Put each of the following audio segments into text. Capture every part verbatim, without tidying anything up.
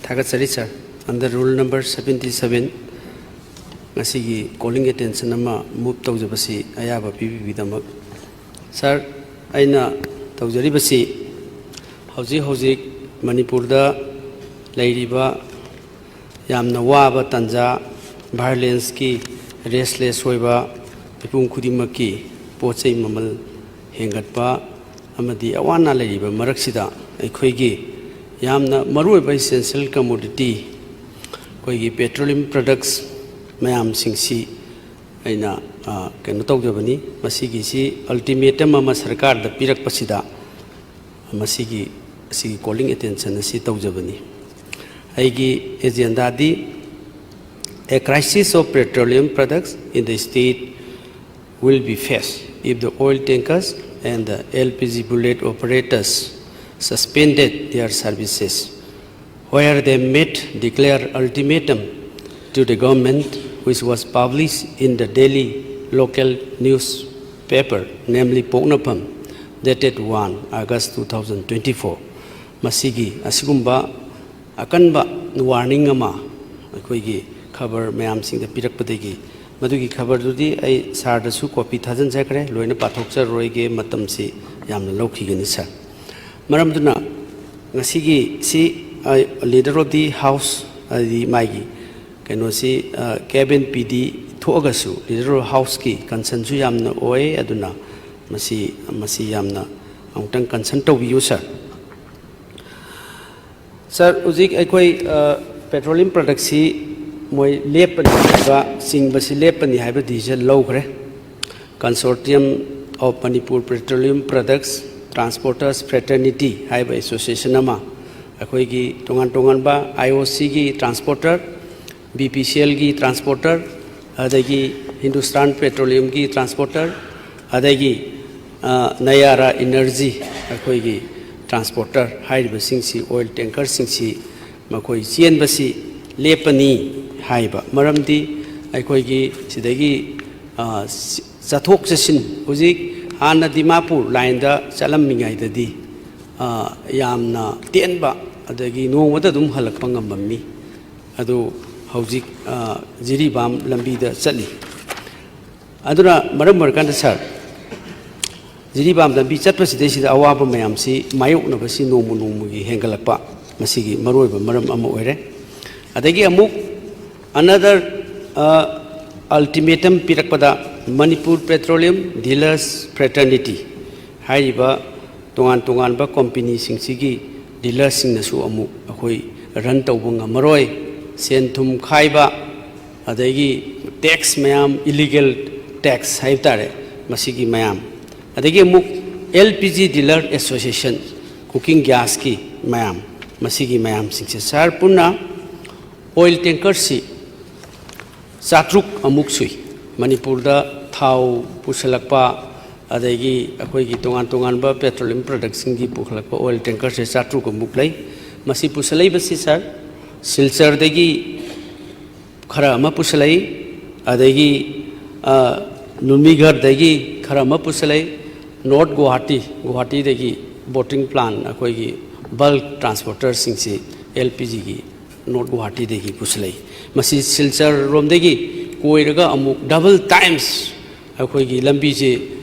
ꯊꯥꯒꯠꯆꯔꯤ ꯁꯥꯔ꯫ Under rule number seventy seven, ꯉꯁꯤꯒꯤ calling attention ꯑꯃ move ꯇꯧꯖꯕꯁꯤ ꯑꯌꯥꯕ ꯄꯤꯕꯤꯕꯒꯤꯗꯃꯛ꯫ ꯁꯥꯔ, ꯑꯩꯅ ꯇꯧꯖꯔꯤꯕꯁꯤ ꯍꯧꯖꯤꯛ ꯍꯧꯖꯤꯛ ꯃꯅꯤꯄꯨꯔꯗ ꯂꯩꯔꯤꯕ ꯌꯥꯝꯅ ꯋꯥꯕ ꯇꯥꯟꯖꯥ, violence ꯀꯤ, restless ꯑꯣꯏꯕ, ꯃꯤꯄꯨꯝ ꯈꯨꯗꯤꯡꯃꯛꯀꯤ ꯄꯣꯠ ꯆꯩ ꯃꯃꯜ ꯍꯦꯟꯒꯠꯄ ꯑꯃꯗꯤ ꯑꯋꯥ ꯑꯅꯥ ꯂꯩꯔꯤꯕ ꯃꯔꯛꯁꯤꯗ ꯑꯩꯈꯣꯏꯒꯤ ꯌꯥꯝꯅ ꯃꯔꯨꯑꯣꯏꯕ essential commodity ꯑꯩꯈꯣꯏꯒꯤ petroleum products ꯃꯌꯥꯝꯁꯤꯡꯁꯤ ꯑꯩꯅ, ꯑ, ꯀꯩꯅꯣ ꯇꯧꯖꯕꯅꯤ꯫ ꯃꯁꯤꯒꯤꯁꯤ ultimatum ꯑꯃ ꯁꯔꯀꯥꯔꯗ ꯄꯤꯔꯛꯄꯁꯤꯗ ꯃꯁꯤꯒꯤ, ꯑꯁꯤꯒꯤ calling attention ꯑꯁꯤ ꯇꯧꯖꯕꯅꯤ꯫ ꯑꯩꯒꯤ agenda D, "A crisis of petroleum products in the state will be faced if the oil tankers and the L P G bullet operators suspended their services, where they must declare ultimatum to the government, which was published in the daily local newspaper, namely Poknapham, dated one August two thousand twenty-four." ꯃꯁꯤꯒꯤ ꯑꯁꯤꯒꯨꯝꯕ ꯑꯀꯟꯕ warning ꯑꯃ ꯑꯩꯈꯣꯏꯒꯤ ꯈꯕꯔ ꯃꯌꯥꯝꯁꯤꯡꯗ ꯄꯤꯔꯛꯄꯗꯒꯤ, ꯃꯗꯨꯒꯤ ꯈꯕꯔꯗꯨꯗꯤ ꯑꯩ ꯁꯥꯔꯗꯁꯨ copy ꯊꯥꯖꯤꯟꯖꯈ꯭ꯔꯦ, ꯂꯣꯏꯅ ꯄꯥꯊꯣꯛꯆꯔꯔꯣꯏꯒꯦ, ꯃꯇꯝꯁꯤ ꯌꯥꯝꯅ ꯂꯧꯈꯤꯒꯅꯤ ꯁꯥꯔ꯫ ꯃꯔꯝ ꯑꯗꯨꯅ ꯉꯁꯤꯒꯤ ꯁꯤ, ꯑ, Leader of the House ꯍꯥꯏꯗꯤ ꯃꯥꯒꯤ ꯀꯩꯅꯣꯁꯤ, ꯑ, K N P D ꯊꯣꯛꯑꯒꯁꯨ Leader of House ꯀꯤ concern ꯁꯨ ꯌꯥꯝꯅ ꯑꯣꯏ꯫ ꯑꯗꯨꯅ ꯃꯁꯤ, ꯃꯁꯤ ꯌꯥꯝꯅ ꯑꯃꯨꯛꯇꯪ concern ꯇꯧꯕꯤꯌꯨ ꯁꯥꯔ꯫ ꯁꯥꯔ, ꯍꯧꯖꯤꯛ ꯑꯩꯈꯣꯏ, ꯑ, petroleum product ꯁꯤ ꯃꯣꯏ ꯂꯦꯞꯄꯅꯤ ꯍꯥꯏꯕ, ꯆꯤꯡꯕꯁꯤ ꯂꯦꯞꯄꯅꯤ ꯍꯥꯏꯕ decision ꯂꯧꯈ꯭ꯔꯦ꯫ Consortium of Manipur Petroleum Products Transporters Fraternity ꯍꯥꯏꯕ association ꯑꯃ, ꯑꯩꯈꯣꯏꯒꯤ ꯇꯣꯉꯥꯟ ꯇꯣꯉꯥꯟꯕ I O C ꯒꯤ transporter, B P C L ꯒꯤ transporter, ꯑꯗꯒꯤ Hindustan Petroleum ꯒꯤ transporter, ꯑꯗꯒꯤ, ꯑ, Nayara Energy ꯑꯩꯈꯣꯏꯒꯤ transporter ꯍꯥꯏꯔꯤꯕꯁꯤꯡꯁꯤ, oil tanker ꯁꯤꯡꯁꯤ ꯃꯈꯣꯏ ꯆꯦꯟꯕꯁꯤ ꯂꯦꯞꯄꯅꯤ ꯍꯥꯏꯕ ꯃꯔꯝꯗꯤ ꯑꯩꯈꯣꯏꯒꯤ ꯁꯤꯗꯒꯤ, ꯑ, ꯆꯠꯊꯣꯛ ꯆꯠꯁꯤꯟ ꯍꯧꯖꯤꯛ ꯍꯥꯟꯅ ꯗꯤꯃꯥꯄꯨꯔ line ꯗ ꯆꯠꯂꯝꯃꯤꯉꯩꯗꯗꯤ, ꯑ, ꯌꯥꯝꯅ ꯇꯦꯟꯕ ꯑꯗꯒꯤ ꯅꯣꯡꯃꯗ ꯑꯗꯨꯝ ꯍꯜꯂꯛꯄ ꯉꯝꯕ ꯃꯤ ꯑꯗꯨ ꯍꯧꯖꯤꯛ, ꯑ, ꯖꯤꯔꯤꯕꯥꯝ ꯂꯝꯕꯤꯗ ꯆꯠꯂꯤ꯫ ꯑꯗꯨꯅ ꯃꯔꯝ ꯑꯣꯏꯔꯀꯥꯟꯗ ꯁꯥꯔ, ꯖꯤꯔꯤꯕꯥꯝ ꯂꯝꯕꯤ ꯆꯠꯄꯁꯤꯗꯩꯁꯤꯗ ꯑꯋꯥꯕ ꯃꯌꯥꯝꯁꯤ ꯃꯥꯌꯣꯛꯅꯕꯁꯤ ꯅꯣꯡꯃ ꯅꯣꯡꯃꯒꯤ ꯍꯦꯟꯒꯠꯂꯛꯄ, ꯃꯁꯤꯒꯤ ꯃꯔꯨꯑꯣꯏꯕ ꯃꯔꯝ ꯑꯃ ꯑꯣꯏꯔꯦ꯫ ꯑꯗꯒꯤ ꯑꯃꯨꯛ another, ꯑ, ultimatum ꯄꯤꯔꯛꯄꯗ, ꯃꯅꯤꯄꯨꯔ ꯄꯦꯇ꯭ꯔꯣꯂꯤꯌꯝ ꯗꯤꯂꯔꯁ ꯐ꯭ꯔꯦꯇꯔꯅꯤꯇꯤ ꯍꯥꯏꯔꯤꯕ ꯇꯣꯉꯥꯟ ꯇꯣꯉꯥꯟꯕ ꯀꯣꯝꯄꯦꯅꯤꯁꯤꯡꯁꯤꯒꯤ ꯗꯤꯂꯔꯁꯤꯡꯅꯁꯨ ꯑꯃꯨꯛ ꯑꯩꯈꯣꯏ ꯔꯟ ꯇꯧꯕ ꯉꯝꯃꯔꯣꯏ, ꯁꯦꯟ ꯊꯨꯝ ꯈꯥꯏꯕ, ꯑꯗꯒꯤ ꯇꯦꯛꯁ ꯃꯌꯥꯝ, ꯏꯂꯤꯒꯦꯜ ꯇꯦꯛꯁ ꯍꯥꯏꯕ ꯇꯥꯔꯦ, ꯃꯁꯤꯒꯤ ꯃꯌꯥꯝ, ꯑꯗꯒꯤ ꯑꯃꯨꯛ L P G dealer association, cooking ꯒ꯭ꯌꯥꯁꯀꯤ ꯃꯌꯥꯝ, ꯃꯁꯤꯒꯤ ꯃꯌꯥꯝꯁꯤꯡꯁꯦ ꯁꯥꯔ, ꯄꯨꯟꯅ ꯑꯣꯏꯜ ꯇꯦꯡꯀꯔꯁꯤ ꯆꯥꯇ꯭ꯔꯨꯛ ꯑꯃꯨꯛ ꯁꯨꯏ꯫ ꯃꯅꯤꯄꯨꯔꯗ ꯊꯥꯎ ꯄꯨꯁꯤꯜꯂꯛꯄ, ꯑꯗꯒꯤ ꯑꯩꯈꯣꯏꯒꯤ ꯇꯣꯉꯥꯟ ꯇꯣꯉꯥꯟꯕ ꯄꯦꯇ꯭ꯔꯣꯂꯤꯌꯝ ꯄ꯭ꯔꯗꯛꯁꯤꯡꯒꯤ ꯄꯨꯈꯠꯂꯛꯄ ꯑꯣꯏꯜ ꯇꯦꯡꯀꯔꯁꯦ ꯆꯥꯇ꯭ꯔꯨꯛ ꯑꯃꯨꯛ ꯂꯩ꯫ ꯃꯁꯤ ꯄꯨꯁꯤꯜꯂꯛꯏꯕꯁꯤ ꯁꯥꯔ, ꯁꯤꯜꯆꯔꯗꯒꯤ ꯈꯔ ꯑꯃ ꯄꯨꯁꯤꯜꯂꯛꯏ, ꯑꯗꯒꯤ, ꯑ, ꯅꯨꯃꯤꯒꯔꯗꯒꯤ ꯈꯔ ꯑꯃ ꯄꯨꯁꯤꯜꯂꯛꯏ, ꯅꯣꯔꯠ ꯒꯨꯋꯥꯍꯥꯇꯤ, ꯒꯨꯋꯥꯍꯥꯇꯤꯗꯒꯤ ꯕꯣꯇꯤꯡ ꯄ꯭ꯂꯥꯟ, ꯑꯩꯈꯣꯏꯒꯤ ꯕꯜꯛ ꯇ꯭ꯔꯥꯟꯁꯄꯣꯔꯇꯔꯁꯤꯡꯁꯤ ꯑꯦꯜ ꯄꯤ ꯖꯤꯒꯤ ꯅꯣꯔꯠ ꯒꯨꯋꯥꯍꯥꯇꯤꯗꯒꯤ ꯄꯨꯁꯤꯜꯂꯛꯏ꯫ ꯃꯁꯤ ꯁꯤꯜꯆꯔ ꯔꯣꯝꯗꯒꯤ ꯀꯣꯏꯔꯒ ꯑꯃꯨꯛ ꯗꯕꯜ ꯇꯥꯏꯝꯁ ꯑꯩꯈꯣꯏꯒꯤ ꯂꯝꯕꯤꯁꯤ,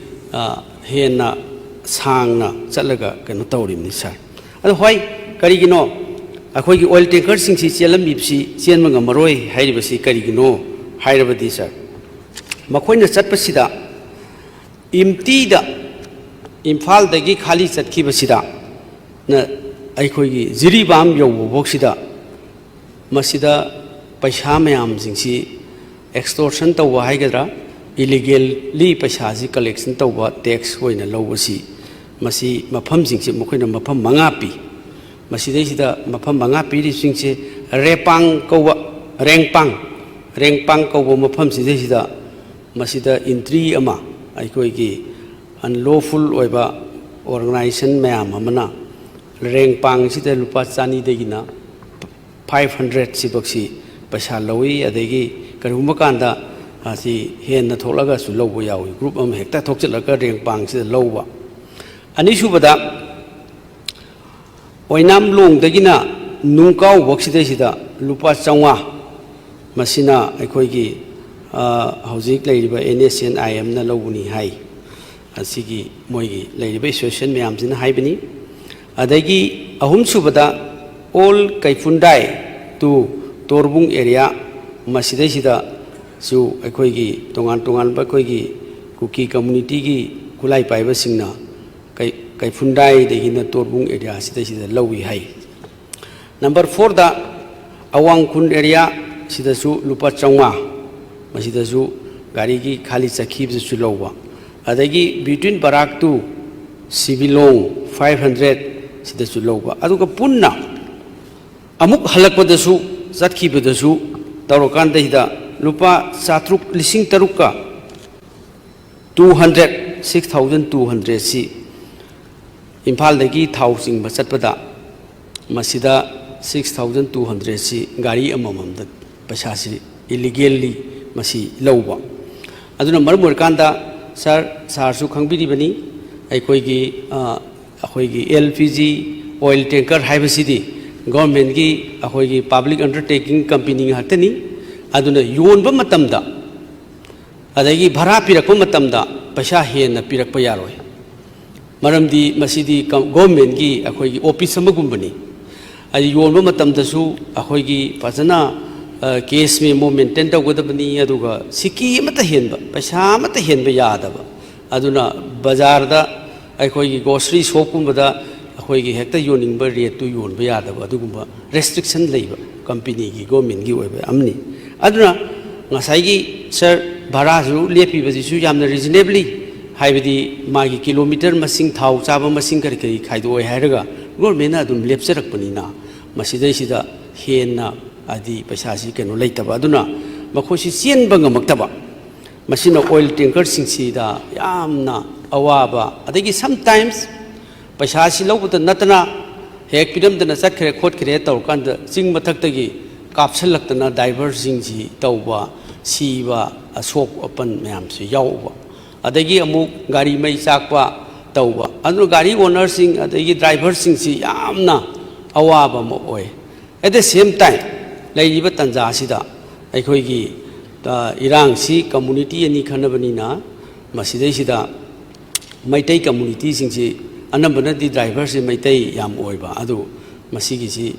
ꯑ, ꯍꯦꯟꯅ ꯁꯥꯡꯅ ꯆꯠꯂꯒ ꯀꯩꯅꯣ ꯇꯧꯔꯤꯕꯅꯤ ꯁꯥꯔ꯫ ꯑꯗꯣ ꯍꯣꯏ, ꯀꯔꯤꯒꯤꯅꯣ ꯑꯩꯈꯣꯏꯒꯤ ꯑꯣꯏꯜ ꯇꯦꯡꯀꯔꯁꯤꯡꯁꯤ ꯆꯦꯜꯂꯝꯃꯤꯕꯁꯤ, ꯆꯦꯟꯕ ꯉꯝꯃꯔꯣꯏ ꯍꯥꯏꯔꯤꯕꯁꯤ ꯀꯔꯤꯒꯤꯅꯣ ꯍꯥꯏꯔꯕꯗꯤ ꯁꯥꯔ, ꯃꯈꯣꯏꯅ ꯆꯠꯄꯁꯤꯗ ꯏꯝꯇꯤꯗ ꯏꯝꯐꯥꯜꯗꯒꯤ ꯈꯥꯂꯤ ꯆꯠꯈꯤꯕꯁꯤꯗ ꯅ ꯑꯩꯈꯣꯏꯒꯤ ꯖꯤꯔꯤꯕꯥꯝ ꯌꯧꯕ ꯐꯥꯎꯁꯤꯗ ꯃꯁꯤꯗ ꯄꯩꯁꯥ ꯃꯌꯥꯝꯁꯤꯡꯁꯤ ꯑꯦꯛꯁꯇꯣꯔꯁꯟ ꯇꯧꯕ ꯍꯥꯏꯒꯗ꯭ꯔꯥ, ꯏꯂꯤꯒꯦꯜꯂꯤ ꯄꯩꯁꯥꯁꯤ ꯀꯂꯦꯛꯁꯟ ꯇꯧꯕ, ꯇꯦꯛꯁ ꯑꯣꯏꯅ ꯂꯧꯕꯁꯤ, ꯃꯁꯤ ꯃꯐꯝꯁꯤꯡꯁꯤ ꯃꯈꯣꯏꯅ ꯃꯐꯝ ꯃꯉꯥ ꯄꯤ꯫ ꯃꯁꯤꯗꯩꯁꯤꯗ ꯃꯐꯝ ꯃꯉꯥ ꯄꯤꯔꯤꯕꯁꯤꯡꯁꯦ ꯔꯦꯄꯥꯡ ꯀꯧꯕ, ꯔꯦꯡꯄꯥꯡ, ꯔꯦꯡꯄꯥꯡ ꯀꯧꯕ ꯃꯐꯝꯁꯤꯗꯩꯁꯤꯗ ꯃꯁꯤꯗ ꯏꯟꯇ꯭ꯔꯤ ꯑꯃ ꯑꯩꯈꯣꯏꯒꯤ ꯑꯟꯂꯣꯐꯨꯜ ꯑꯣꯏꯕ ꯑꯣꯔꯒꯅꯥꯏꯖꯦꯁꯟ ꯃꯌꯥꯝ ꯑꯃꯅ ꯔꯦꯡꯄꯥꯡꯁꯤꯗ ꯂꯨꯄꯥ ꯆꯅꯤꯗꯒꯤꯅ ꯐꯥꯏꯚ ꯍꯟꯗ꯭ꯔꯦꯠ ꯁꯤꯐꯥꯎꯁꯤ ꯄꯩꯁꯥ ꯂꯧꯏ꯫ ꯑꯗꯒꯤ ꯀꯔꯤꯒꯨꯝꯕ ꯀꯥꯟꯗ ꯑꯁꯤ ꯍꯦꯟꯅ ꯊꯣꯛꯂꯒꯁꯨ ꯂꯧꯕ ꯌꯥꯎꯏ꯫ ꯒ꯭ꯔꯨꯞ ꯑꯃ ꯍꯦꯛꯇ ꯊꯣꯛꯆꯤꯜꯂꯒ ꯔꯦꯡꯄꯥꯡꯁꯤꯗ ꯂꯧꯕ꯫ ꯑꯅꯤꯁꯨꯕꯗ, ꯑꯣꯏꯅꯥꯝ ꯂꯣꯡꯗꯒꯤꯅ ꯅꯨꯡꯀꯥꯎꯕꯣꯛ ꯁꯤꯗꯩꯁꯤꯗ ꯂꯨꯄꯥ ꯆꯥꯝꯃꯉꯥ, ꯃꯁꯤꯅ ꯑꯩꯈꯣꯏꯒꯤ, ꯑ, ꯍꯧꯖꯤꯛ ꯂꯩꯔꯤꯕ ꯑꯦꯟ ꯑꯦꯁ ꯑꯦꯟ ꯑꯥꯏ ꯑꯦꯝꯅ ꯂꯧꯕꯅꯤ ꯍꯥꯏ꯫ ꯑꯁꯤꯒꯤ ꯃꯣꯏꯒꯤ ꯂꯩꯔꯤꯕ ꯑꯦꯁꯣꯁꯤꯌꯦꯁꯟ ꯃꯌꯥꯝꯁꯤꯅ ꯍꯥꯏꯕꯅꯤ꯫ ꯑꯗꯒꯤ ꯑꯍꯨꯝꯁꯨꯕꯗ, ꯑꯣꯜ ꯀꯩꯐꯨꯟꯗꯥꯏ ꯇꯨ ꯇꯣꯔꯕꯨꯡ ꯑꯦꯔꯤꯌꯥ, ꯃꯁꯤꯗꯩꯁꯤꯗꯁꯨ ꯑꯩꯈꯣꯏꯒꯤ ꯇꯣꯉꯥꯟ ꯇꯣꯉꯥꯟꯕ ꯑꯩꯈꯣꯏꯒꯤ ꯀꯨꯀꯤ ꯀꯝꯃꯨꯅꯤꯇꯤꯒꯤ ꯈꯨꯠꯂꯥꯏ ꯄꯥꯏꯕꯁꯤꯡꯅ ꯀꯩ-, ꯀꯩꯐꯨꯟꯗꯥꯏꯗꯒꯤꯅ ꯇꯣꯔꯕꯨꯡ ꯑꯦꯔꯤꯌꯥ ꯁꯤꯗꯩꯁꯤꯗ ꯂꯧꯏ ꯍꯥꯏ꯫ ꯅꯝꯕꯔ ꯐꯣꯔꯗ, ꯑꯋꯥꯡ ꯈꯨꯟ ꯑꯦꯔꯤꯌꯥ ꯁꯤꯗꯁꯨ ꯂꯨꯄꯥ ꯆꯥꯝꯃꯉꯥ, ꯃꯁꯤꯗꯁꯨ ꯒꯥꯔꯤꯒꯤ ꯈꯥꯂꯤ ꯆꯠꯈꯤꯕꯗꯁꯨ ꯂꯧꯕ꯫ ꯑꯗꯒꯤ between Barak to ꯁꯤꯕꯤꯂꯣꯡ five hundred ꯁꯤꯗꯁꯨ ꯂꯧꯕ꯫ ꯑꯗꯨꯒ ꯄꯨꯟꯅ ꯑꯃꯨꯛ ꯍꯜꯂꯛꯄꯗꯁꯨ, ꯆꯠꯈꯤꯕꯗꯁꯨ ꯇꯧꯔꯀꯥꯟꯗꯩꯗ ꯂꯨꯄꯥ ꯆꯥꯇ꯭ꯔꯨꯛ, ꯂꯤꯁꯤꯡ ꯇꯔꯨꯛꯀ two hundred, six thousand two hundred ꯁꯤ ꯏꯝꯐꯥꯜꯗꯒꯤ ꯊꯥꯎ ꯆꯤꯡꯕ ꯆꯠꯄꯗ, ꯃꯁꯤꯗ six thousand two hundred ꯁꯤ ꯒꯥꯔꯤ ꯑꯃꯃꯝꯗ ꯄꯩꯁꯥꯁꯤ illegally ꯃꯁꯤ ꯂꯧꯕ꯫ ꯑꯗꯨꯅ ꯃꯔꯝ ꯑꯣꯏꯔꯀꯥꯟꯗ, ꯁꯥꯔ, ꯁꯥꯔꯁꯨ ꯈꯪꯕꯤꯔꯤꯕꯅꯤ, ꯑꯩꯈꯣꯏꯒꯤ, ꯑ, ꯑꯩꯈꯣꯏꯒꯤ L P G oil tanker ꯍꯥꯏꯕꯁꯤꯗꯤ ꯒꯣꯔꯃꯦꯟꯒꯤ ꯑꯩꯈꯣꯏꯒꯤ ꯄꯕ꯭ꯂꯤꯛ ꯑꯟꯗꯔꯇꯦꯀꯤꯡ ꯀꯝꯄꯦꯅꯤ ꯉꯥꯛꯇꯅꯤ꯫ ꯑꯗꯨꯅ ꯌꯣꯟꯕ ꯃꯇꯝꯗ, ꯑꯗꯒꯤ ꯚꯔꯥ ꯄꯤꯔꯛꯄ ꯃꯇꯝꯗ ꯄꯩꯁꯥ ꯍꯦꯟꯅ ꯄꯤꯔꯛꯄ ꯌꯥꯔꯣꯏ꯫ ꯃꯔꯝꯗꯤ ꯃꯁꯤꯗꯤ ꯀ-, ꯒꯣꯔꯃꯦꯟꯒꯤ ꯑꯩꯈꯣꯏꯒꯤ ꯑꯣꯐꯤꯁ ꯑꯃꯒꯨꯝꯕꯅꯤ꯫ ꯍꯥꯏꯗꯤ ꯌꯣꯟꯕ ꯃꯇꯝꯗꯁꯨ ꯑꯩꯈꯣꯏꯒꯤ ꯐꯖꯅ, ꯑ, ꯀꯦꯁ ꯃꯦꯃꯣ ꯃꯦꯟꯇꯦꯟ ꯇꯧꯒꯗꯕꯅꯤ, ꯑꯗꯨꯒ ꯁꯤꯀꯤ ꯑꯃꯠꯇ ꯍꯦꯟꯕ, ꯄꯩꯁꯥ ꯑꯃꯠꯇ ꯍꯦꯟꯕ ꯌꯥꯗꯕ꯫ ꯑꯗꯨꯅ ꯕꯖꯥꯔꯗ ꯑꯩꯈꯣꯏꯒꯤ ꯒ꯭ꯔꯣꯁꯔꯤ ꯁꯣꯞꯀꯨꯝꯕꯗ ꯑꯩꯈꯣꯏꯒꯤ ꯍꯦꯛꯇ ꯌꯣꯟꯅꯤꯡꯕ ꯔꯦꯠꯇꯨ ꯌꯣꯟꯕ ꯌꯥꯗꯕ, ꯑꯗꯨꯒꯨꯝꯕ ꯔꯦꯁꯇ꯭ꯔꯤꯛꯁꯟ ꯂꯩꯕ ꯀꯝꯄꯦꯅꯤꯒꯤ, ꯒꯣꯔꯃꯦꯟꯒꯤ ꯑꯣꯏꯕ ꯑꯃꯅꯤ꯫ ꯑꯗꯨꯅ ꯉꯁꯥꯏꯒꯤ ꯁꯥꯔ ꯚꯔꯥꯁꯨ ꯂꯦꯞꯄꯤꯕꯁꯤꯁꯨ ꯌꯥꯝꯅ ꯔꯤꯖꯅꯦꯕꯂꯤ, ꯍꯥꯏꯕꯗꯤ ꯃꯥꯒꯤ ꯀꯤꯂꯣꯃꯤꯇꯔ ꯃꯁꯤꯡ, ꯊꯥꯎ ꯆꯥꯕ ꯃꯁꯤꯡ ꯀꯔꯤ ꯀꯔꯤ ꯈꯥꯏꯗꯣꯛꯑꯦ ꯍꯥꯏꯔꯒ ꯒꯣꯔꯃꯦꯟꯅ ꯑꯗꯨꯝ ꯂꯦꯞꯆꯔꯛꯄꯅꯤꯅ, ꯃꯁꯤꯗꯩꯁꯤꯗ ꯍꯦꯟꯅ ꯍꯥꯏꯗꯤ ꯄꯩꯁꯥꯁꯤ ꯀꯩꯅꯣ ꯂꯩꯇꯕ, ꯑꯗꯨꯅ ꯃꯈꯣꯏꯁꯤ ꯆꯦꯟꯕ ꯉꯝꯃꯛꯇꯕ꯫ ꯃꯁꯤꯅ ꯑꯣꯏꯜ ꯇꯦꯡꯀꯔꯁꯤꯡꯁꯤꯗ ꯌꯥꯝꯅ ꯑꯋꯥꯕ, ꯑꯗꯒꯤ sometimes ꯄꯩꯁꯥꯁꯤ ꯂꯧꯕꯇ ꯅꯠꯇꯅ ꯍꯦꯛ ꯄꯤꯔꯝꯗꯅ ꯆꯠꯈ꯭ꯔꯦ ꯈꯣꯠꯈ꯭ꯔꯦ ꯇꯧꯔꯀꯥꯟꯗ ꯆꯤꯡ ꯃꯊꯛꯇꯒꯤ ꯀꯥꯞꯁꯤꯜꯂꯛꯇꯅ ꯗ꯭ꯔꯥꯏꯚꯔꯁꯤꯡꯁꯤ ꯇꯧꯕ, ꯁꯤꯕ, ꯑꯁꯣꯛ ꯑꯄꯟ ꯃꯌꯥꯝꯁꯤ ꯌꯥꯎꯕ꯫ ꯑꯗꯒꯤ ꯑꯃꯨꯛ ꯒꯥꯔꯤ ꯃꯩ ꯆꯥꯛꯄ, ꯇꯧꯕ꯫ ꯑꯗꯨꯅ ꯒꯥꯔꯤ ꯑꯣꯅꯔꯁꯤꯡ ꯑꯗꯒꯤ ꯗ꯭ꯔꯥꯏꯚꯔꯁꯤꯡꯁꯤ ꯌꯥꯝꯅ ꯑꯋꯥꯕ ꯑꯃ ꯑꯣꯏ꯫ At the same time, ꯂꯩꯔꯤꯕ ꯇꯥꯟꯖꯥ ꯑꯁꯤꯗ ꯑꯩꯈꯣꯏꯒꯤ, ꯑ, ꯏꯔꯥꯡꯁꯤ ꯀꯝꯃꯨꯅꯤꯇꯤ ꯑꯅꯤ ꯈꯟꯅꯕꯅꯤꯅ, ꯃꯁꯤꯗꯩꯁꯤꯗ ꯃꯩꯇꯩ ꯀꯝꯃꯨꯅꯤꯇꯤꯁꯤꯡꯁꯤ, ꯑꯅꯝꯕꯅꯗꯤ ꯗ꯭ꯔꯥꯏꯚꯔꯁꯤ ꯃꯩꯇꯩ ꯌꯥꯝ ꯑꯣꯏꯕ, ꯑꯗꯨ ꯃꯁꯤꯒꯤꯁꯤ,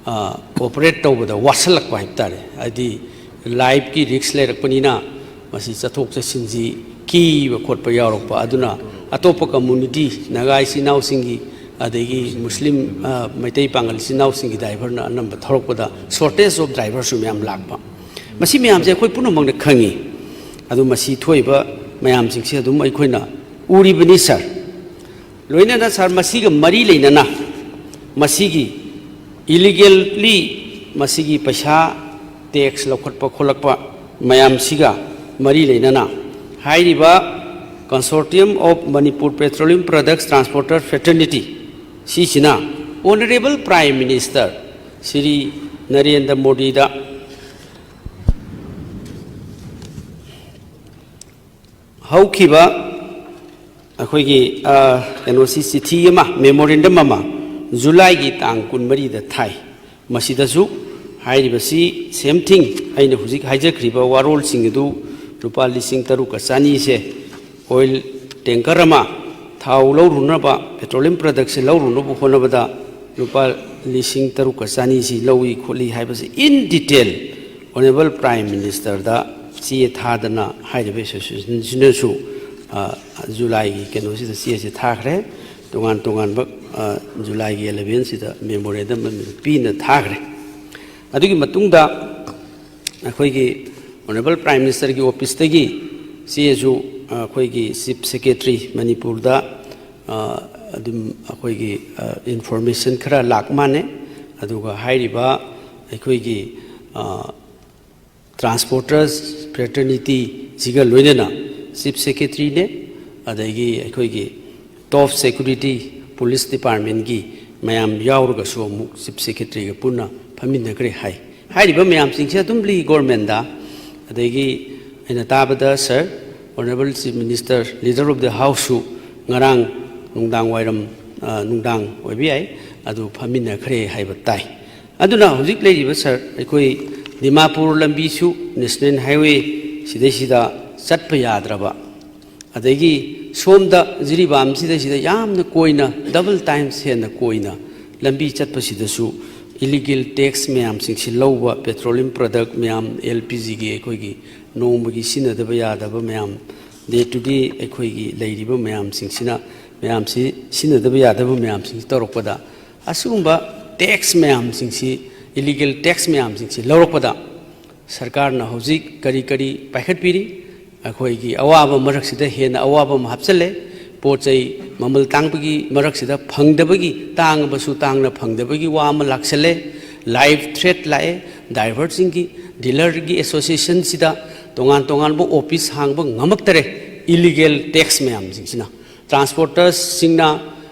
ꯑ, ꯑꯣꯄꯔꯦꯠ ꯇꯧꯕꯗ ꯋꯥꯁꯜꯂꯛꯄ ꯍꯥꯏꯕ ꯇꯥꯔꯦ꯫ ꯍꯥꯏꯗꯤ ꯂꯥꯏꯐꯀꯤ ꯔꯤꯛꯁ ꯂꯩꯔꯛꯄꯅꯤꯅ ꯃꯁꯤ ꯆꯠꯊꯣꯛ ꯆꯠꯁꯤꯟꯁꯤ ꯀꯤꯕ ꯈꯣꯠꯄ ꯌꯥꯎꯔꯛꯄ, ꯑꯗꯨꯅ ꯑꯇꯣꯞꯄ ꯀꯝꯃꯨꯅꯤꯇꯤ, ꯅꯥꯒꯥ ꯏꯆꯤꯟ ꯏꯅꯥꯎꯁꯤꯡꯒꯤ, ꯑꯗꯒꯤ ꯃꯨꯁꯂꯤꯝ, ꯑ, ꯃꯩꯇꯩ ꯄꯥꯉꯜ ꯏꯆꯤꯟ ꯏꯅꯥꯎꯁꯤꯡꯒꯤ ꯗ꯭ꯔꯥꯏꯚꯔꯅ ꯑꯅꯝꯕ ꯊꯧꯔꯛꯄꯗ shortage of driverꯁꯨ ꯃꯌꯥꯝ ꯂꯥꯛꯄ꯫ ꯃꯁꯤ ꯃꯌꯥꯝꯁꯦ ꯑꯩꯈꯣꯏ ꯄꯨꯝꯅꯃꯛꯅ ꯈꯪꯉꯤ꯫ ꯑꯗꯨ ꯃꯁꯤ ꯊꯣꯛꯏꯕ ꯃꯌꯥꯝꯁꯤꯡꯁꯦ ꯑꯗꯨꯝ ꯑꯩꯈꯣꯏꯅ ꯎꯔꯤꯕꯅꯤ, ꯁꯥꯔ꯫ ꯂꯣꯏꯅꯅ, ꯁꯥꯔ, ꯃꯁꯤꯒ ꯃꯔꯤ ꯂꯩꯅꯅ ꯃꯁꯤꯒꯤ illegally ꯃꯁꯤꯒꯤ ꯄꯩꯁꯥ, ꯇꯦꯛꯁ ꯂꯧꯈꯠꯄ ꯈꯣꯠꯂꯛꯄ ꯃꯌꯥꯝꯁꯤꯒ ꯃꯔꯤ ꯂꯩꯅꯅ ꯍꯥꯏꯔꯤꯕ Consortium of Manipur Petroleum Products Transporter Fraternity ꯁꯤꯁꯤꯅ Honourable Prime Minister Shri Narendra ꯃꯣꯗꯤꯗ ꯍꯧꯈꯤꯕ ꯑꯩꯈꯣꯏꯒꯤ, ꯑ, ꯀꯩꯅꯣꯁꯤ, ꯆꯤꯊꯤ ꯑꯃ, ꯃꯦꯃꯣꯔꯦꯟꯗꯝ ꯑꯃ ꯖꯨꯂꯥꯏꯒꯤ ꯇꯥꯡ ꯀꯨꯟꯃꯔꯤꯗ ꯊꯥꯏ꯫ ꯃꯁꯤꯗꯁꯨ ꯍꯥꯏꯔꯤꯕꯁꯤ same thing, ꯑꯩꯅ ꯍꯧꯖꯤꯛ ꯍꯥꯏꯖꯈ꯭ꯔꯤꯕ ꯋꯥꯔꯣꯜꯁꯤꯡ ꯑꯗꯨ ꯂꯨꯄꯥ ꯂꯤꯁꯤꯡ ꯇꯔꯨꯛꯀ ꯆꯅꯤꯁꯦ ꯑꯣꯏꯜ ꯇꯦꯡꯀꯔ ꯑꯃ ꯊꯥꯎ ꯂꯧꯔꯨꯅꯕ, ꯄꯦꯇ꯭ꯔꯣꯂꯤꯌꯝ ꯄ꯭ꯔꯗꯛꯁꯦ ꯂꯧꯔꯨꯅꯕ ꯍꯣꯠꯅꯕꯗ ꯂꯨꯄꯥ ꯂꯤꯁꯤꯡ ꯇꯔꯨꯛꯀ ꯆꯅꯤꯁꯤ ꯂꯧꯏ ꯈꯣꯠꯂꯤ ꯍꯥꯏꯕꯁꯤ in detail Honourable Prime Ministerꯗ ꯆꯦ ꯊꯥꯗꯅ ꯍꯥꯏꯔꯤꯕ ꯑꯦꯁꯣꯁꯤꯌꯦꯁꯟꯁꯤꯅꯁꯨ, ꯑ, ꯖꯨꯂꯥꯏꯒꯤ ꯀꯩꯅꯣꯁꯤꯗ ꯆꯦꯁꯦ ꯊꯥꯈ꯭ꯔꯦ꯫ ꯇꯣꯉꯥꯟ ꯇꯣꯉꯥꯟꯕ, ꯑ, ꯖꯨꯂꯥꯏꯒꯤ elevenꯁꯤꯗ ꯃꯦꯃꯣꯔꯦꯟꯗꯝ ꯑꯃ ꯄꯤꯅ ꯊꯥꯈ꯭ꯔꯦ꯫ ꯑꯗꯨꯒꯤ ꯃꯇꯨꯡꯗ ꯑꯩꯈꯣꯏꯒꯤ Honourable Prime Ministerꯒꯤ officeꯇꯒꯤ ꯆꯦꯁꯨ, ꯑ, ꯑꯩꯈꯣꯏꯒꯤ Chief Secretary ꯃꯅꯤꯄꯨꯔꯗ, ꯑ, ꯑꯗꯨꯝ ꯑꯩꯈꯣꯏꯒꯤ, ꯑ, information ꯈꯔ ꯂꯥꯛ ꯃꯥꯟꯅꯦ꯫ ꯑꯗꯨꯒ ꯍꯥꯏꯔꯤꯕ ꯑꯩꯈꯣꯏꯒꯤ, ꯑ, Transporters Fraternityꯁꯤꯒ ꯂꯣꯏꯅꯅ Chief Secretaryꯅꯦ, ꯑꯗꯒꯤ ꯑꯩꯈꯣꯏꯒꯤ top security police departmentꯀꯤ ꯃꯌꯥꯝ ꯌꯥꯎꯔꯒꯁꯨ ꯑꯃꯨꯛ Chief Secretaryꯒ ꯄꯨꯟꯅ ꯐꯝꯃꯤꯟꯅꯈ꯭ꯔꯦ ꯍꯥꯏ꯫ ꯍꯥꯏꯔꯤꯕ ꯃꯌꯥꯝꯁꯤꯡꯁꯦ ꯑꯗꯨꯝ ꯂꯩ governmentꯗ꯫ ꯑꯗꯒꯤ ꯑꯩꯅ ꯇꯥꯕꯗ, sir, Honourable Chief Minister, Leader of the Houseꯁꯨ ꯉꯔꯥꯡ ꯅꯨꯡꯗꯥꯡ ꯋꯥꯏꯔꯝ, ꯑ, ꯅꯨꯡꯗꯥꯡ ꯑꯣꯏꯕ ꯌꯥꯏ, ꯑꯗꯨ ꯐꯝꯃꯤꯟꯅꯈ꯭ꯔꯦ ꯍꯥꯏꯕ ꯇꯥꯏ꯫ ꯑꯗꯨꯅ ꯍꯧꯖꯤꯛ ꯂꯩꯔꯤꯕ ꯁꯥꯔ, ꯑꯩꯈꯣꯏ ꯗꯤꯃꯥꯄꯨꯔ ꯂꯝꯕꯤꯁꯨ ꯅꯦꯁꯅꯦꯜ ꯍꯥꯏꯋꯦ ꯁꯤꯗꯩꯁꯤꯗ ꯆꯠꯄ ꯌꯥꯗ꯭ꯔꯕ, ꯑꯗꯒꯤ ꯁꯣꯝꯗ ꯖꯤꯔꯤꯕꯥꯝꯁꯤꯗꯩꯁꯤꯗ ꯌꯥꯝꯅ ꯀꯣꯏꯅ, ꯗꯕꯜ ꯇꯥꯏꯝꯁ ꯍꯦꯟꯅ ꯀꯣꯏꯅ ꯂꯝꯕꯤ ꯆꯠꯄꯁꯤꯗꯁꯨ ꯏꯂꯤꯒꯦꯜ ꯇꯦꯛꯁ ꯃꯌꯥꯝꯁꯤꯡꯁꯤ ꯂꯧꯕ, ꯄꯦꯇ꯭ꯔꯣꯂꯤꯌꯝ ꯄ꯭ꯔꯗꯛ ꯃꯌꯥꯝ, ꯑꯦꯜ ꯄꯤ ꯖꯤꯒꯤ ꯑꯩꯈꯣꯏꯒꯤ ꯅꯣꯡꯃꯒꯤ ꯁꯤꯖꯤꯟꯅꯗꯕ ꯌꯥꯗꯕ ꯃꯌꯥꯝ, ꯗꯦ ꯇꯨ ꯗꯦ ꯑꯩꯈꯣꯏꯒꯤ ꯂꯩꯔꯤꯕ ꯃꯌꯥꯝꯁꯤꯡꯁꯤꯅ, ꯃꯌꯥꯝꯁꯤ ꯁꯤꯖꯤꯟꯅꯗꯕ ꯌꯥꯗꯕ ꯃꯌꯥꯝꯁꯤꯡꯁꯤ ꯇꯧꯔꯛꯄꯗ, ꯑꯁꯤꯒꯨꯝꯕ ꯇꯦꯛꯁ ꯃꯌꯥꯝꯁꯤꯡꯁꯤ, ꯏꯂꯤꯒꯦꯜ ꯇꯦꯛꯁ ꯃꯌꯥꯝꯁꯤꯡꯁꯤ ꯂꯧꯔꯛꯄꯗ ꯁꯔꯀꯥꯔꯅ ꯍꯧꯖꯤꯛ ꯀꯔꯤ ꯀꯔꯤ ꯄꯥꯏꯈꯠꯄꯤꯔꯤ? ꯑꯩꯈꯣꯏꯒꯤ ꯑꯋꯥꯕ ꯃꯔꯛꯁꯤꯗ ꯍꯦꯟꯅ ꯑꯋꯥꯕ ꯑꯃ ꯍꯥꯞꯆꯤꯜꯂꯦ꯫ ꯄꯣꯠ ꯆꯩ ꯃꯃꯜ ꯇꯥꯡꯕꯒꯤ ꯃꯔꯛꯁꯤꯗ ꯐꯪꯗꯕꯒꯤ, ꯇꯥꯡꯉꯕꯁꯨ ꯇꯥꯡꯅ ꯐꯪꯗꯕꯒꯤ ꯋꯥ ꯑꯃ ꯂꯥꯛꯁꯜꯂꯦ꯫ ꯂꯥꯏꯐ ꯊ꯭ꯔꯦꯠ ꯂꯥꯛꯑꯦ꯫ ꯗ꯭ꯔꯥꯏꯚꯔꯁꯤꯡꯒꯤ, ꯗꯤꯂꯔꯒꯤ ꯑꯦꯁꯣꯁꯤꯌꯦꯁꯟꯁꯤꯗ ꯇꯣꯉꯥꯟ ꯇꯣꯉꯥꯟꯕ ꯑꯣꯐꯤꯁ ꯍꯥꯡꯕ ꯉꯝꯃꯛꯇꯔꯦ, ꯏꯂꯤꯒꯦꯜ ꯇꯦꯛꯁ ꯃꯌꯥꯝꯁꯤꯡꯁꯤꯅ꯫ ꯇ꯭ꯔꯥꯟꯁꯄꯣꯔꯇꯔꯁꯤꯡꯅ,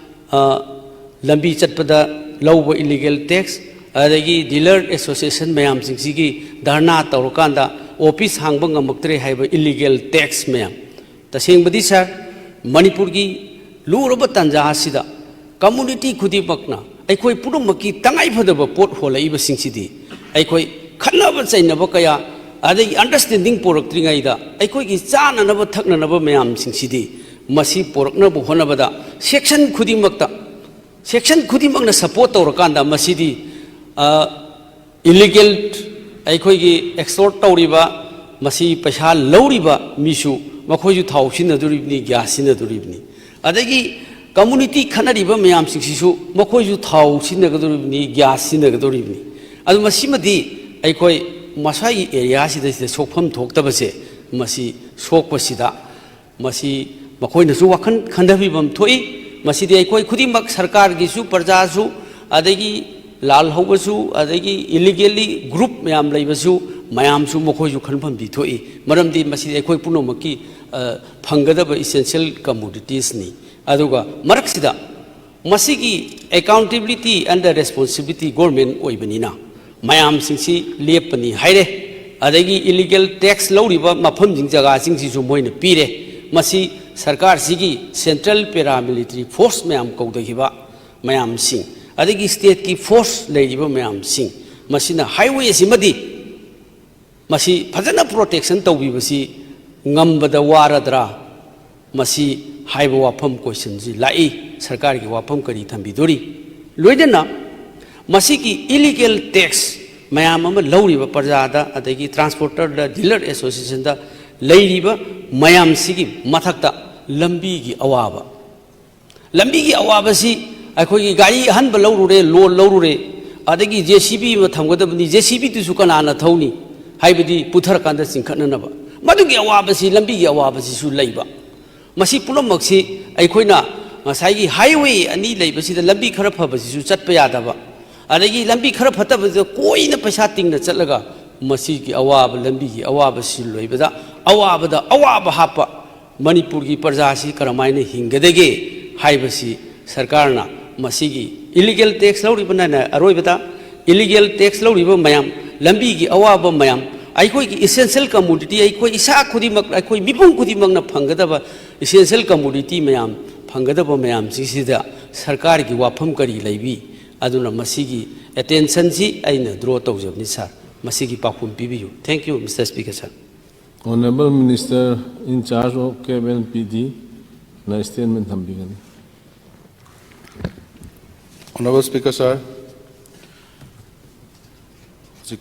ꯑ, ꯂꯝꯕꯤ ꯆꯠꯄꯗ ꯂꯧꯕ ꯏꯂꯤꯒꯦꯜ ꯇꯦꯛꯁ, ꯑꯗꯒꯤ ꯗꯤꯂꯔ ꯑꯦꯁꯣꯁꯤꯌꯦꯁꯟ ꯃꯌꯥꯝꯁꯤꯡꯁꯤꯒꯤ ꯙꯔꯅꯥ ꯇꯧꯔꯀꯥꯟꯗ ꯑꯣꯐꯤꯁ ꯍꯥꯡꯕ ꯉꯝꯃꯛꯇ꯭ꯔꯦ ꯍꯥꯏꯕ ꯏꯂꯤꯒꯦꯜ ꯇꯦꯛꯁ ꯃꯌꯥꯝ꯫ ꯇꯁꯦꯡꯕꯗꯤ ꯁꯥꯔ, ꯃꯅꯤꯄꯨꯔꯒꯤ ꯂꯨꯔꯕ ꯇꯥꯟꯖꯥ ꯑꯁꯤꯗ ꯀꯝꯃꯨꯅꯤꯇꯤ ꯈꯨꯗꯤꯡꯃꯛꯅ ꯑꯩꯈꯣꯏ ꯄꯨꯝꯅꯃꯛꯀꯤ ꯇꯉꯥꯏꯐꯗꯕ ꯄꯣꯠ ꯍꯣꯜꯂꯛꯏꯕꯁꯤꯡꯁꯤꯗꯤ ꯑꯩꯈꯣꯏ ꯈꯠꯅꯕ ꯆꯩꯅꯕ ꯀꯌꯥ, ꯑꯗꯒꯤ ꯑꯟꯗꯔꯁ꯭ꯇꯦꯟꯗꯤꯡ ꯄꯨꯔꯛꯇ꯭ꯔꯤꯉꯩꯗ ꯑꯩꯈꯣꯏꯒꯤ ꯆꯥꯅꯅꯕ ꯊꯛꯅꯅꯕ ꯃꯌꯥꯝꯁꯤꯡꯁꯤꯗꯤ ꯃꯁꯤ ꯄꯨꯔꯛꯅꯕ ꯍꯣꯠꯅꯕꯗ ꯁꯦꯛꯁꯟ ꯈꯨꯗꯤꯡꯃꯛꯇ, ꯁꯦꯛꯁꯟ ꯈꯨꯗꯤꯡꯃꯛꯅ ꯁꯄꯣꯔꯠ ꯇꯧꯔꯀꯥꯟꯗ ꯃꯁꯤꯗꯤ, ꯑ, ꯏꯂꯤꯒꯦꯜ ꯑꯩꯈꯣꯏꯒꯤ ꯑꯦꯛꯁꯇꯣꯔꯠ ꯇꯧꯔꯤꯕ, ꯃꯁꯤ ꯄꯩꯁꯥ ꯂꯧꯔꯤꯕ ꯃꯤꯁꯨ ꯃꯈꯣꯏꯁꯨ ꯊꯥꯎ ꯁꯤꯖꯤꯟꯅꯗꯣꯔꯤꯕꯅꯤ, ꯒ꯭ꯌꯥꯁ ꯁꯤꯖꯤꯟꯅꯗꯣꯔꯤꯕꯅꯤ꯫ ꯑꯗꯒꯤ ꯀꯝꯃꯨꯅꯤꯇꯤ ꯈꯠꯅꯔꯤꯕ ꯃꯌꯥꯝꯁꯤꯡꯁꯤꯁꯨ ꯃꯈꯣꯏꯁꯨ ꯊꯥꯎ ꯁꯤꯖꯤꯟꯅꯒꯗꯧꯔꯤꯕꯅꯤ, ꯒ꯭ꯌꯥꯁ ꯁꯤꯖꯤꯟꯅꯒꯗꯧꯔꯤꯕꯅꯤ꯫ ꯑꯗꯨ ꯃꯁꯤꯃꯗꯤ ꯑꯩꯈꯣꯏ ꯃꯁꯥꯒꯤ ꯑꯦꯔꯤꯌꯥꯁꯤꯗꯩꯁꯤꯗ ꯁꯣꯛꯐꯝ ꯊꯣꯛꯇꯕꯁꯦ, ꯃꯁꯤ ꯁꯣꯛꯄꯁꯤꯗ ꯃꯁꯤ ꯃꯈꯣꯏꯅꯁꯨ ꯋꯥꯈꯜ ꯈꯟꯊꯕꯤꯕ ꯑꯃ ꯊꯣꯛꯏ꯫ ꯃꯁꯤꯗꯤ ꯑꯩꯈꯣꯏ ꯈꯨꯗꯤꯡꯃꯛ, ꯁꯔꯀꯥꯔꯒꯤꯁꯨ, ꯄ꯭ꯔꯖꯥꯁꯨ, ꯑꯗꯒꯤ ꯂꯥꯜꯍꯧꯕꯁꯨ, ꯑꯗꯒꯤ ꯏꯂꯤꯒꯦꯜꯂꯤ ꯒ꯭ꯔꯨꯞ ꯃꯌꯥꯝ ꯂꯩꯕꯁꯨ, ꯃꯌꯥꯝꯁꯨ ꯃꯈꯣꯏꯁꯨ ꯈꯟꯐꯝꯗꯤ ꯊꯣꯛꯏ꯫ ꯃꯔꯝꯗꯤ ꯃꯁꯤꯗꯤ ꯑꯩꯈꯣꯏ ꯄꯨꯝꯅꯃꯛꯀꯤ, ꯑ, ꯐꯪꯒꯗꯕ ꯏꯁꯦꯟꯁꯤꯌꯦꯜ ꯀꯃꯣꯗꯤꯇꯤꯁꯅꯤ꯫ ꯑꯗꯨꯒ ꯃꯔꯛꯁꯤꯗ ꯃꯁꯤꯒꯤ accountability and responsibility government ꯑꯣꯏꯕꯅꯤꯅ ꯃꯌꯥꯝꯁꯤꯡꯁꯤ ꯂꯦꯞꯄꯅꯤ ꯍꯥꯏꯔꯦ꯫ ꯑꯗꯒꯤ ꯏꯂꯤꯒꯦꯜ ꯇꯦꯛꯁ ꯂꯧꯔꯤꯕ ꯃꯐꯝꯁꯤꯡ, ꯖꯒꯥꯁꯤꯡꯁꯤꯁꯨ ꯃꯣꯏꯅ ꯄꯤꯔꯦ꯫ ꯃꯁꯤ ꯁꯔꯀꯥꯔꯁꯤꯒꯤ ꯁꯦꯟꯇ꯭ꯔꯦꯜ ꯄꯦꯔꯥꯃꯤꯂꯤꯇꯔꯤ ꯐꯣꯔꯁ ꯃꯌꯥꯝ ꯀꯧꯗꯈꯤꯕ ꯃꯌꯥꯝꯁꯤꯡ, ꯑꯗꯒꯤ ꯁ꯭ꯇꯦꯠꯀꯤ ꯐꯣꯔꯁ ꯂꯩꯔꯤꯕ ꯃꯌꯥꯝꯁꯤꯡ, ꯃꯁꯤꯅ ꯍꯥꯏꯋꯦ ꯑꯁꯤꯃꯗꯤ ꯃꯁꯤ ꯐꯖꯅ ꯄ꯭ꯔꯣꯇꯦꯛꯁꯟ ꯇꯧꯕꯤꯕꯁꯤ ꯉꯝꯕꯗ ꯋꯥꯔꯗ꯭ꯔꯥ? ꯃꯁꯤ ꯍꯥꯏꯕ ꯋꯥꯐꯝ, ꯀꯣꯏꯁꯟꯁꯤ ꯂꯥꯛꯏ꯫ ꯁꯔꯀꯥꯔꯒꯤ ꯋꯥꯐꯝ ꯀꯔꯤ ꯊꯝꯕꯤꯗꯣꯔꯤ? ꯂꯣꯏꯅꯅ ꯃꯁꯤꯒꯤ ꯏꯂꯤꯒꯦꯜ ꯇꯦꯛꯁ ꯃꯌꯥꯝ ꯑꯃ ꯂꯧꯔꯤꯕ ꯄ꯭ꯔꯖꯥꯗ, ꯑꯗꯒꯤ ꯇ꯭ꯔꯥꯟꯁꯄꯣꯔꯇꯔꯗ, ꯗꯤꯂꯔ ꯑꯦꯁꯣꯁꯤꯌꯦꯁꯟꯗ ꯂꯩꯔꯤꯕ ꯃꯌꯥꯝꯁꯤꯒꯤ ꯃꯊꯛꯇ ꯂꯝꯕꯤꯒꯤ ꯑꯋꯥꯕ, ꯂꯝꯕꯤꯒꯤ ꯑꯋꯥꯕꯁꯤ ꯑꯩꯈꯣꯏꯒꯤ ꯒꯥꯔꯤ ꯑꯍꯟꯕ ꯂꯧꯔꯨꯔꯦ, ꯂꯣꯟ ꯂꯧꯔꯨꯔꯦ, ꯑꯗꯒꯤ ꯖꯦ ꯁꯤ ꯕꯤ ꯑꯃ ꯊꯝꯒꯗꯕꯅꯤ, ꯖꯦ ꯁꯤ ꯕꯤꯗꯨꯁꯨ ꯀꯅꯥꯅ ꯊꯧꯅꯤ? ꯍꯥꯏꯕꯗꯤ ꯄꯨꯊꯔꯀꯥꯟꯗ ꯆꯤꯡꯈꯠꯅꯅꯕ꯫ ꯃꯗꯨꯒꯤ ꯑꯋꯥꯕꯁꯤ, ꯂꯝꯕꯤꯒꯤ ꯑꯋꯥꯕꯁꯤꯁꯨ ꯂꯩꯕ꯫ ꯃꯁꯤ ꯄꯨꯝꯅꯃꯛꯁꯤ ꯑꯩꯈꯣꯏꯅ ꯉꯁꯥꯏꯒꯤ ꯍꯥꯏꯋꯦ ꯑꯅꯤ ꯂꯩꯕꯁꯤꯗ ꯂꯝꯕꯤ ꯈꯔ ꯐꯕꯁꯤꯁꯨ ꯆꯠꯄ ꯌꯥꯗꯕ, ꯑꯗꯒꯤ ꯂꯝꯕꯤ ꯈꯔ ꯐꯠꯇꯕꯁꯤꯗ ꯀꯣꯏꯅ ꯄꯩꯁꯥ ꯇꯤꯡꯅ ꯆꯠꯂꯒ ꯃꯁꯤꯒꯤ ꯑꯋꯥꯕ, ꯂꯝꯕꯤꯒꯤ ꯑꯋꯥꯕꯁꯤ ꯂꯣꯏꯕꯗ ꯑꯋꯥꯕꯗ ꯑꯋꯥꯕ ꯍꯥꯞꯄ, ꯃꯅꯤꯄꯨꯔꯒꯤ ꯄ꯭ꯔꯖꯥꯁꯤ ꯀꯔꯝꯍꯥꯏꯅ ꯍꯤꯡꯒꯗꯒꯦ ꯍꯥꯏꯕꯁꯤ ꯁꯔꯀꯥꯔꯅ ꯃꯁꯤꯒꯤ ꯏꯂꯤꯒꯦꯜ ꯇꯦꯛꯁ ꯂꯧꯔꯤꯕꯅꯅꯦ, ꯑꯔꯣꯏꯕꯗ ꯏꯂꯤꯒꯦꯜ ꯇꯦꯛꯁ ꯂꯧꯔꯤꯕ ꯃꯌꯥꯝ, ꯂꯝꯕꯤꯒꯤ ꯑꯋꯥꯕ ꯃꯌꯥꯝ, ꯑꯩꯈꯣꯏꯒꯤ ꯏꯁꯦꯟꯁꯤꯌꯦꯜ ꯀꯃꯣꯗꯤꯇꯤ, ꯑꯩꯈꯣꯏ ꯏꯁꯥ ꯈꯨꯗꯤꯡꯃꯛ, ꯑꯩꯈꯣꯏ ꯃꯤꯄꯨꯝ ꯈꯨꯗꯤꯡꯃꯛꯅ ꯐꯪꯒꯗꯕ ꯏꯁꯦꯟꯁꯤꯌꯦꯜ ꯀꯃꯣꯗꯤꯇꯤ ꯃꯌꯥꯝ ꯐꯪꯒꯗꯕ ꯃꯌꯥꯝꯁꯤꯡꯁꯤꯗ ꯁꯔꯀꯥꯔꯒꯤ ꯋꯥꯐꯝ ꯀꯔꯤ ꯂꯩꯕꯤ? ꯑꯗꯨꯅ ꯃꯁꯤꯒꯤ ꯑꯦꯇꯦꯟꯁꯟꯁꯤ ꯑꯩꯅ ꯗ꯭ꯔꯣ ꯇꯧꯖꯕꯅꯤ, ꯁꯥꯔ꯫ ꯃꯁꯤꯒꯤ ꯄꯥꯎꯈꯨꯝ ꯄꯤꯕꯤꯌꯨ꯫ Thank you, Mister Speaker, sir. Honorable Minister in charge of K M L P D ꯅ statement ꯊꯝꯕꯤꯒꯅꯤ꯫ Honorable Speaker, sir,